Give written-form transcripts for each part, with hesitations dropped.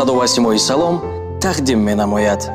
Садо ва симои Салом тақдим менамояд.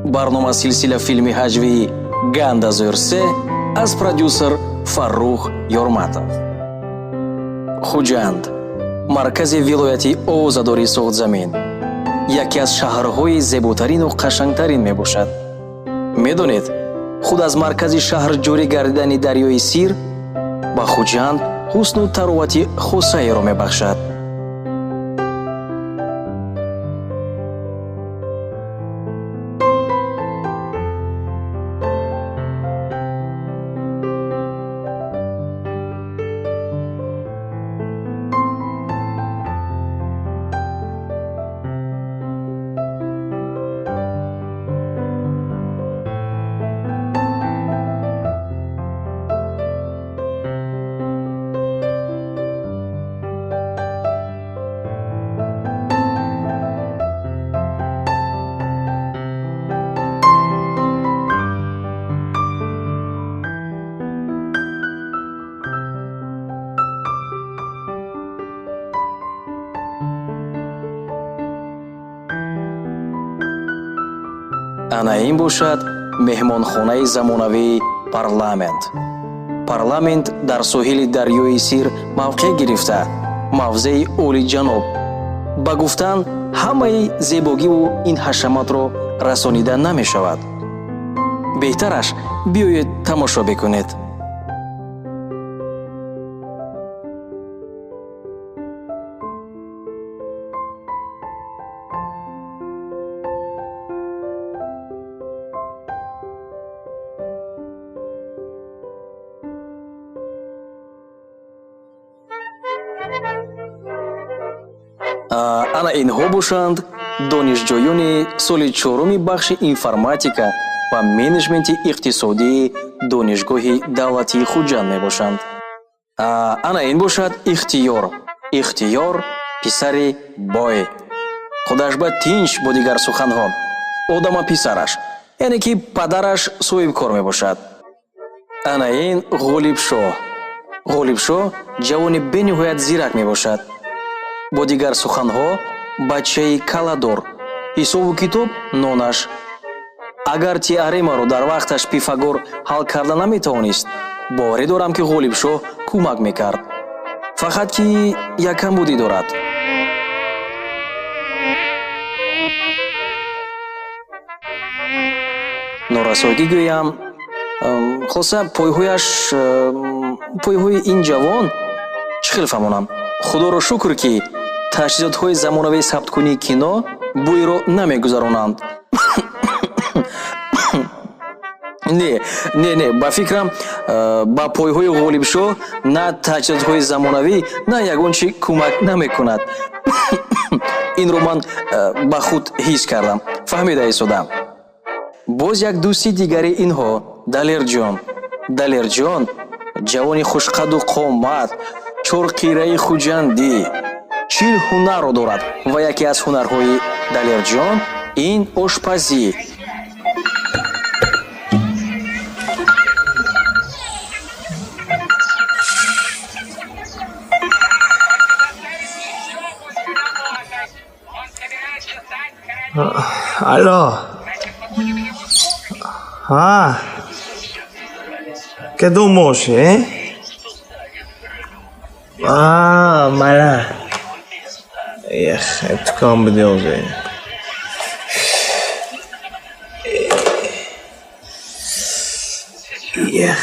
Барнома силсила филми ҳаҷвии «Гандазӯр се» аз продюсер Фаррух Ёрматов. Хуҷанд, маркази вилояти овозадори Суғдзамин, яке аз шаҳрҳои зеботарину қашангтарин мебошад. Медонед, худ аз маркази шаҳр ҷорӣ гардидани дарёи Сир ба Хуҷанд ҳусну таровати хосаеро мебахшад. Ана ин бошад меҳмонхонаи замонавии Парламент. Парламент дар соҳили дарёи Сир мавқеъ гирифта, мавзеи олиҷаноб. Ба гуфтан ҳамаи зебогиву ин ҳашаматро расонида намешавад. Беҳтараш биёед, тамошо бикунед. Ана инҳо бошанд донишҷӯёни соли чоруми бахши информатика ва менеҷменти иқтисодии Донишгоҳи давлатии Хуҷанд мебошанд. Ана ин бошад Ихтиёр. Ихтиёр писари бой, худаш ба тинч. Бо дигар суханҳо, одама писараш, яъне ки падараш соҳибкор мебошад. Ана ин Ғолибшоҳ. Ғолибшоҳ ҷавони бениҳоят зирак мебошад. Бо дигар суханҳо, бачаи каладор, ҳисобу китоб нонаш. Агар теоремаро дар вақташ Пифагор ҳал карда наметавонист, боварӣ дорам, ки Ғолибшоҳ кӯмак мекард. Фақат ки як камбудӣ дорад. Норасоигӣ гӯям, хулоса, пойҳояш, пойҳои ин ҷавон, чӣ хел фаҳмонам? Худоро шукр, ки таҷҳизотҳои замонавии сабткунии кино бӯйро намегузаронанд. Не, не, не, ба фикрам, ба пойҳои Ғолибшоҳ на таҷҳизотҳои замонавӣ, на ягон чӣ кӯмак намекунад. Инро ман ба худ ҳис кардам, фаҳмида истодам. Боз як дӯсти дигари инҳо Далерҷон. Далерҷон ҷавони хушқаду қомат, чорқираи хуҷандӣ, 40 ҳунарро дорад ва яке аз ҳунарҳои Далерҷон ин ошпазӣ. Алло. Ҳа. Кадом моше? А, мала. Эх, тукон буди ҳозир. Эх.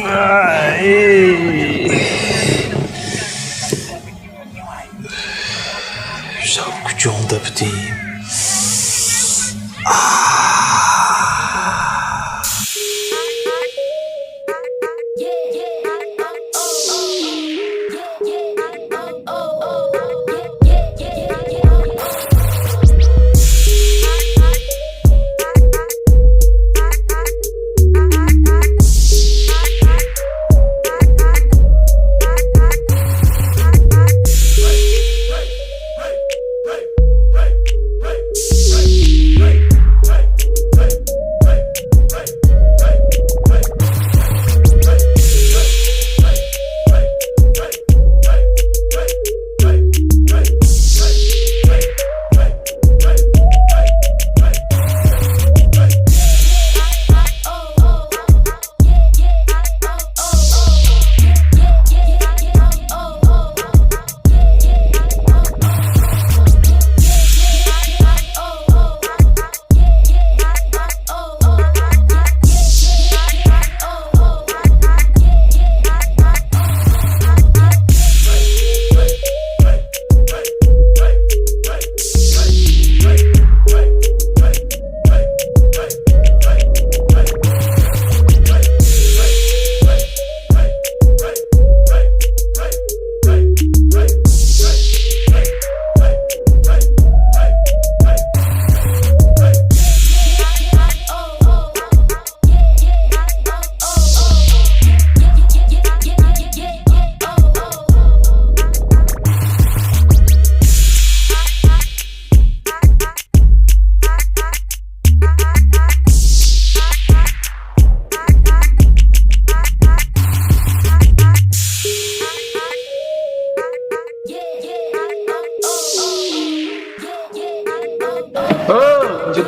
Ай. Шаб куҷонда будем?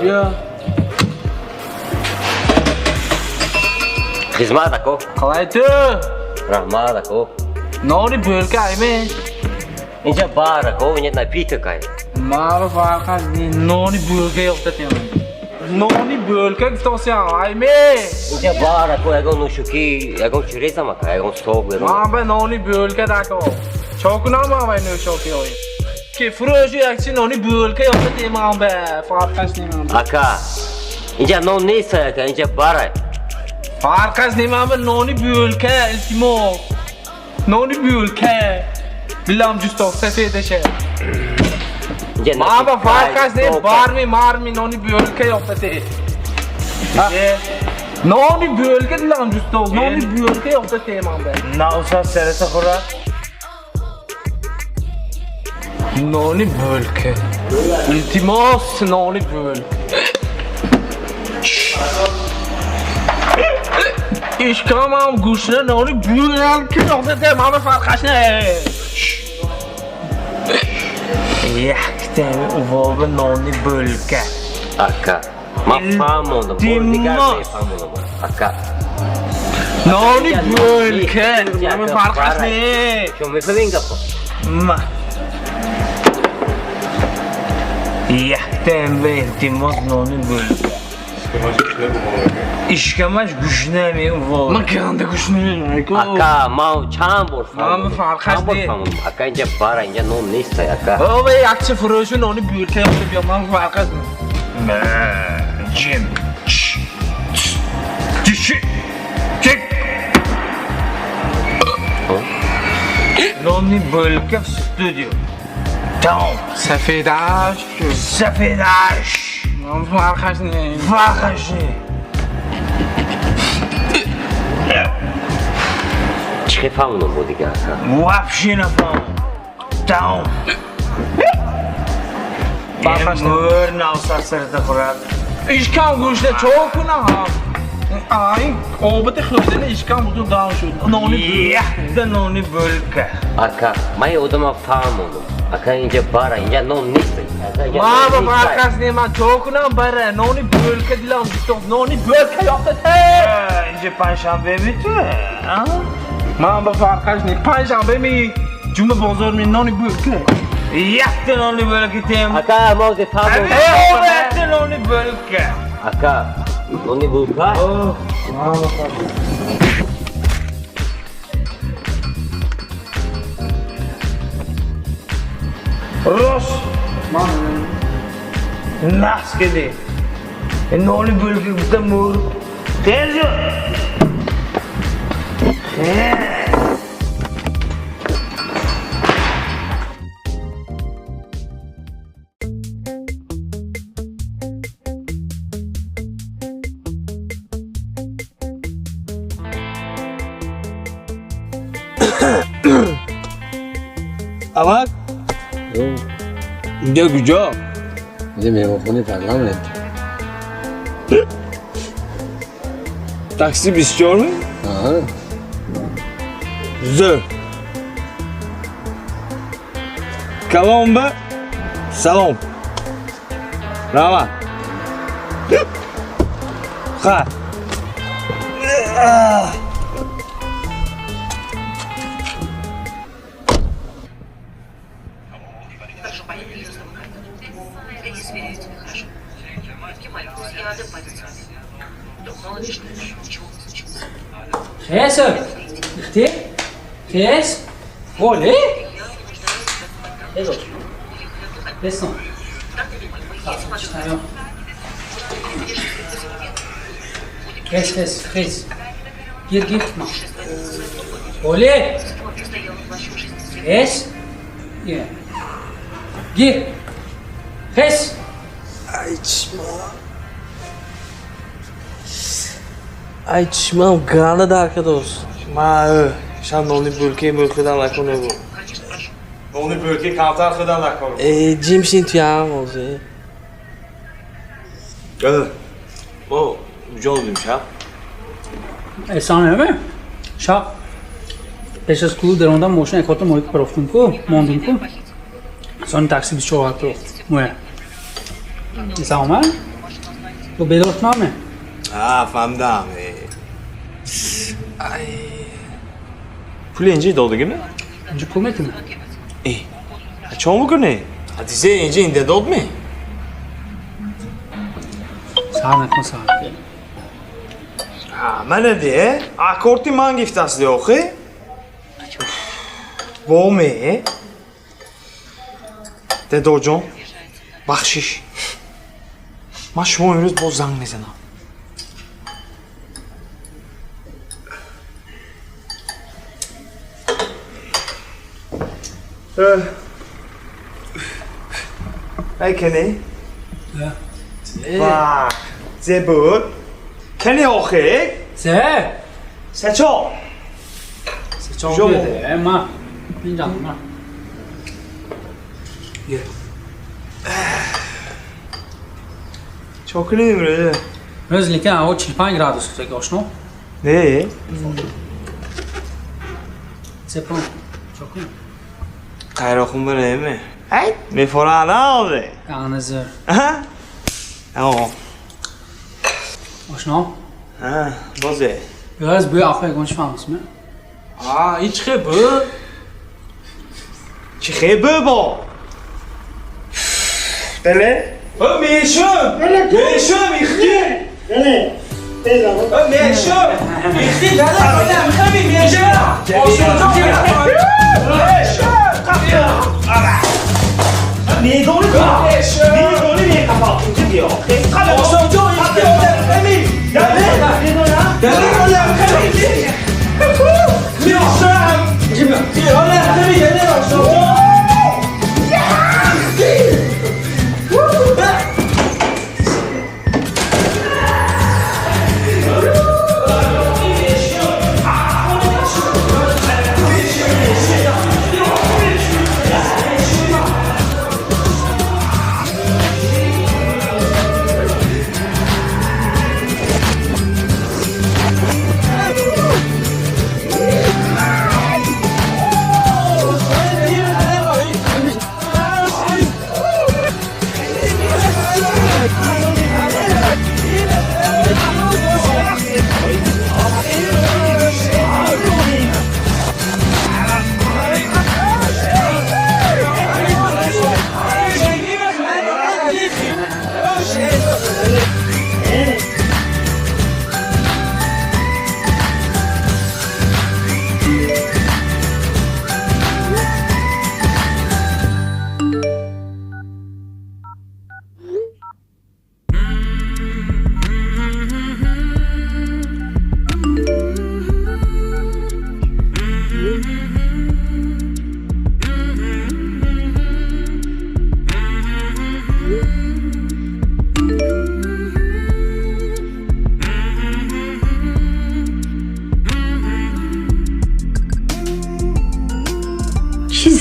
Биё. Хизмат, ако. Қалай ту? Раҳмат, ако. Нони бӯлка айме? Инҷа бар, ако, инҷа напиток ай. Мара фарқаш не, нони бӯлка ёфтатем. Нони бӯлка гуфтосиям, айме? Инҷа бар, ако, ягон нӯшокӣ, ягон чӣ резам, ака, ягон сок, ягон. Ман ба нони бӯлка дако. Чо кунам ман ба нӯшокиҳои? Ки фурӯши якчи нони бӯлка ёфтатем ман ба, фарқаш не ман. Ака, инҷа нон нест, ака, инҷа бар ай. Фарқаш не ман ба нони бӯлка, илтимос. Нони бӯлка. Билам ҷустов сафедаша. Инҷа Ман ба напиток ай, фарқаш не, сок ай. Барми марми нони бӯлка ёфтате. Нони бӯлка дилам ҷустов, нони бӯлка ёфтате ман ба. Навса серата хӯрад. Нони бӯлка. Илтимос, нони бӯлка. Ишкамам гӯшна нони бӯлка ёфтате ман ба фарқаш не. Яктами увоба нони бӯлка. Ака, ман фаҳмондам, бори дигар Илтимос. мефаҳмонам, ака. Нони Инҷа нон бӯлка. нест, инҷа, Ман ака, фарқаш бар ай. не. Шумо мефаҳмед ин гапо? Ма. Яктами илтимос нони бӯлка. Ишкамаш гушнами увоба. Ман ганда гӯшна. Ака, ман чанд бор Ман ба фаҳмондам. фарқаш Чанд бор не. фаҳмондам. Ака, инҷа бар ай, инҷа нон нест, ай, ака. Ова якчи фурӯши нони бӯлка ёфта биё, ман фарқаш не. Ма. Ҷим. Ч. Тиши. Чик. Нони бӯлка в студию. Тамом. Сафедаш. Сафедаш. Ман фарқаш не. Фарқаш не. Чӣ хел фаҳмондам бо дигар, ака? Вообще нафаҳмам. Тамом. Фарқаш не. Мӯр навса сарата хӯрад. Ишкам гӯшна чо кунам? Ай, обати хӯрдани ишкам бутун дам шуд. Нони Якта нони бӯлка. Ака, ман ин одама фаҳмондам. Ака, инҷа бар ай, инҷа нон нест, ай. Ака, инҷа Ман ба нон нест, ай. фарқаш не, ман чо кунам бара? Нони бӯлка дилам ҷустов, нони бӯлка ёфтате. Инҷа панҷшанбе мету? Ман ба фарқаш не. Панҷшанбе ми, ҷума бозор ми нони бӯлка. Якта нони бӯлка тем. Ака, ман ози фаҳмондам. Якта нони бӯлка. Ака, нони бӯлка? Рост. Нахс киди. Нони бӯлка гуфта мӯр. Тезу. Амак? Инҷа куҷо? Инҷа меҳмонхонаи парламент. Такси 24 ми? Аҳа. Зӯр. Каломба салом. Раҳмат. Ха. Хес, ихти? Хес? Оле? Descends. Хес, хес, хес. Гир, гир, ма. Оле? Хес? Е. Гир. Хес. Ай, чишмам. Ай, чишмам ганда дар кадост. Ма шан нони бӯлкаи мӯл хӯрдан накунем. Нони бӯлкаи камтар хӯрдан накун. Э, ҷимшин туям ҳозир. Мо куҷо будем шаб? Эҳсон ме? Шаб пеш аз клуб даромадам, мошина якота моҳӣ парофтум ку, мондум ку. Сони такси 24 овард моя. Эсан омад? Бо бедор кунам? А, фаҳмидам. Пули инҷи додагиме? Инҷо пул метунӣ? Э, чо мекунӣ? Ҳадисе инҷи инде додме? Сар накун, сар. Мана де, аккорди ман гифтаст охи. Боме. Дедоҷон, бахшиш. Ман шумо имрӯз боз занг мезанам. Эй, кени? Ва, зе буд? Кени охи? Зе? Сечо. Сечо беде, ма. Инҷа ма. Чо кунем имрӯз? Имрӯз лекин ҳаво 45 градус шуд, ошно. Не? Цепон. Чо кунем? Қайроқум биреме? Ай, мефорада озе. Аназер. Аҳа. О. Ошно? А, бозе. Biraz бӯи ахо ягон чӣ фаҳмисме? А, ин чӣ хел бӯ? Чӣ хел бӯ бо? Деле? О, мешум! Мешум, ихти! Деле! Деле! О, мешум! Ихти, деле, ойнам, хами, мешум! Ошноҷон, мешум! Медони медони меқапал инҷа биё. Ошноҷон, ихти, одам, хами! Деле! Деле, одам, хами! Мешум! Одам, хами, деле, ошноҷон!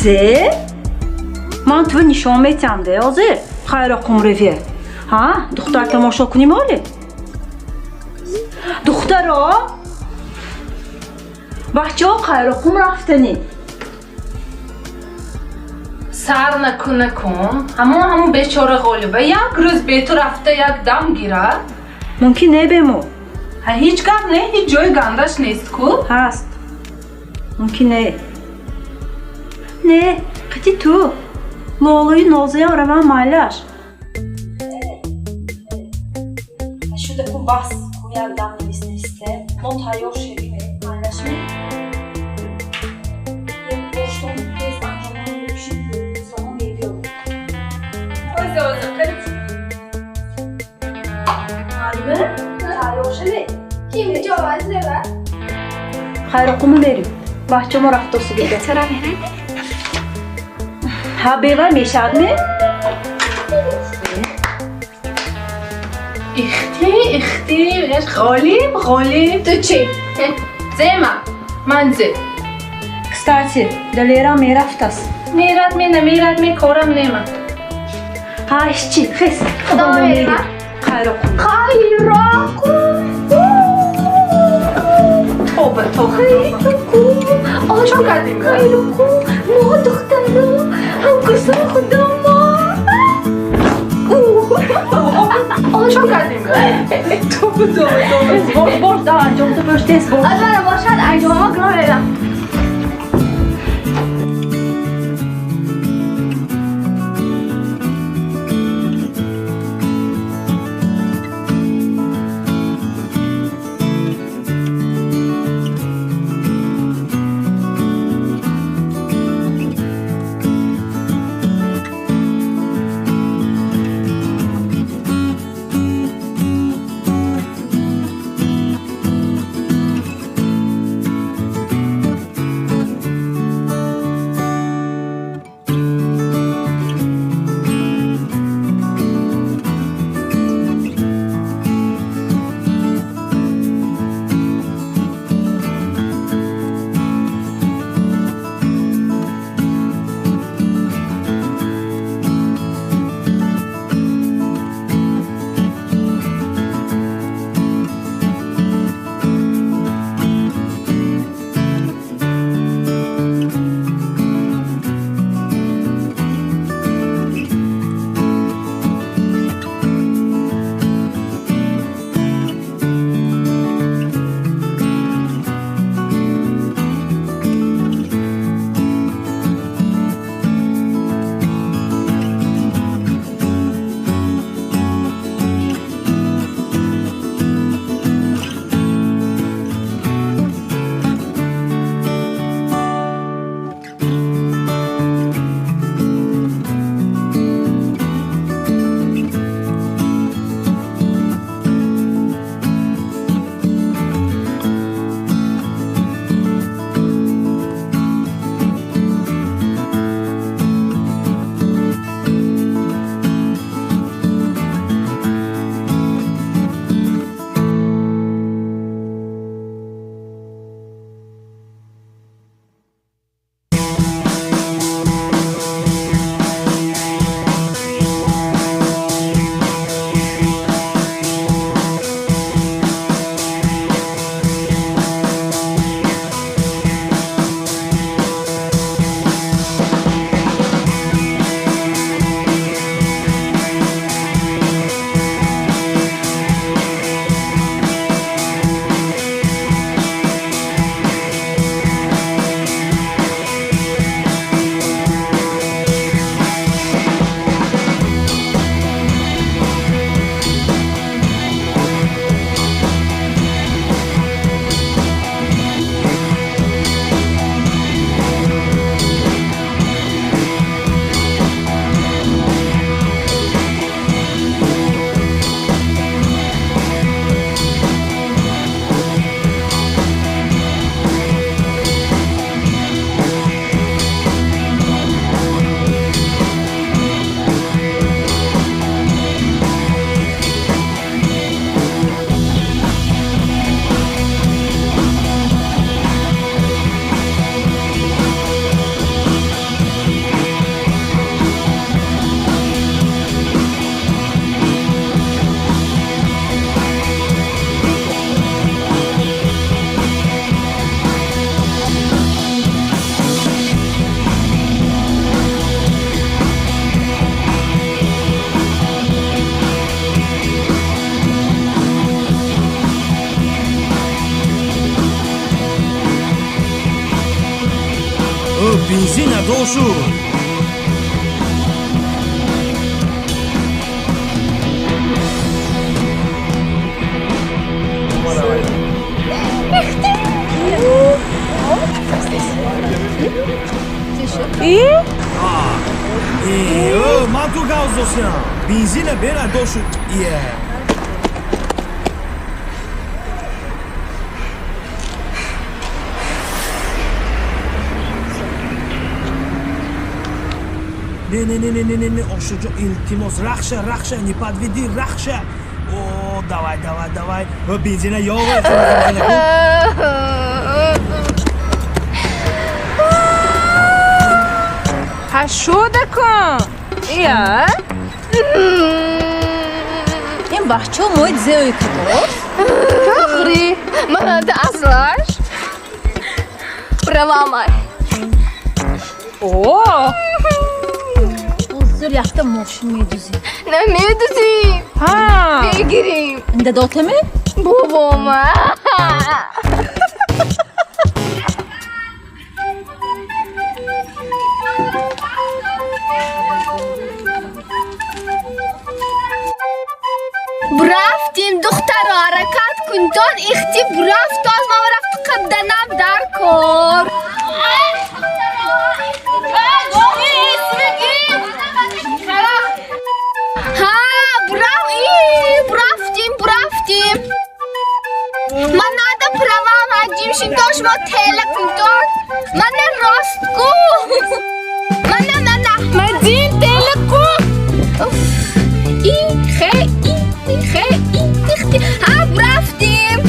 Чизе? Ман ту нишон метиҳам де ҳозир Хайроқумреве. Ҳа? Духтар тамошо кунем оле? Духтаро? Бачаҳо Хайроқум рафтанӣ. Сар накун, накун. Ҳамон бечора Ғолиба як рӯз бе ту рафта як дам гирад. Мумкин не бемо. Ҳа, ҳеҷ гап не, ҳеҷ ҷои гандаш нест ку? Ҳаст. Мумкин не. Не, қити ту. Лолои нозиям равам майлаш. Шуда ку бас, ку як дам навис нависте. Мо тайёр шевем, майлашми? Поштон тез анҷомон бипӯшид, сомон мебиёд. Оза, оза, қариб. Маълуме? Тайёр шавед. Ким ҷоваз зева? Хайроқума мерим. Бачамо рафтосу дига. Ихтирам мерад? Ҳа, бевар мешавад ме? Ихти, ихти, Ғолиб, Ғолиб, ту чӣ? Зема, ман зе. Кстати, Далерам мерафтаст. Мерад ме, намерад ме, корам нема. Ҳа, ҳичи, хес. Худо мерад. Хайроқум. Хайроқум. Тоба, тоба, Хайроқум. Чо кардем? Хайроқум. Мо духтаро, ҳамкурсои худомо. Чо кардем? Бош, бош, да, анҷомта бош, тез бош. Аз мана бошад, анҷома гиро мерам. Бензин адо шуд. Ман ту гавз досиям, бензина бера до шуд. Е. Не, не, не, не, не, не, не, Ошуҷо, илтимос, Рахша, Рахша, не подведи, Рахша. О, давай, давай, давай. Бензина ёва. Ҳашуда кун. Ия? Ин бахчо мои зеои кадост? Тоғри, манада аслаш. Правамай. О! Ҳозир якта мошин медузем. Намедузим. Ҳа. Мегирим. Дадотаме? Бобома. Бурафтим, духтаро, ҳаракат кунтон, ихти бурафтоз, ман рафти қабданам дар кор. Ҳа, бурав, бурафтим, бурафтим. Ман нада правам, аҷим шинтон, шумо тела кунтон. Мана рост ку. Мана, мана. Мадин, тела ку. И, хе, и, хе, и, тихти. Ҳа, бурафтим.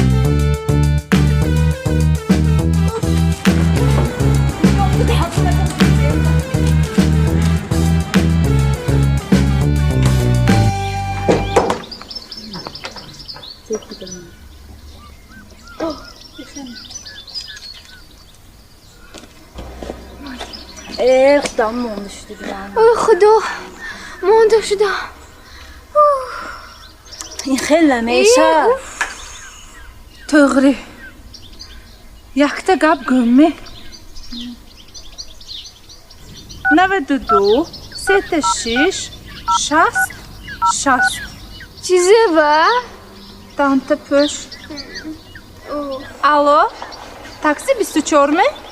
Э, худам монда шуда будам. Ой, худо, монда шудам. Ин хел намешавад. Туғри. Якта гап гӯм-ме? 92, 36, 60, 60. Чизе ва? Данта пӯш. Алло, такси 24-ме?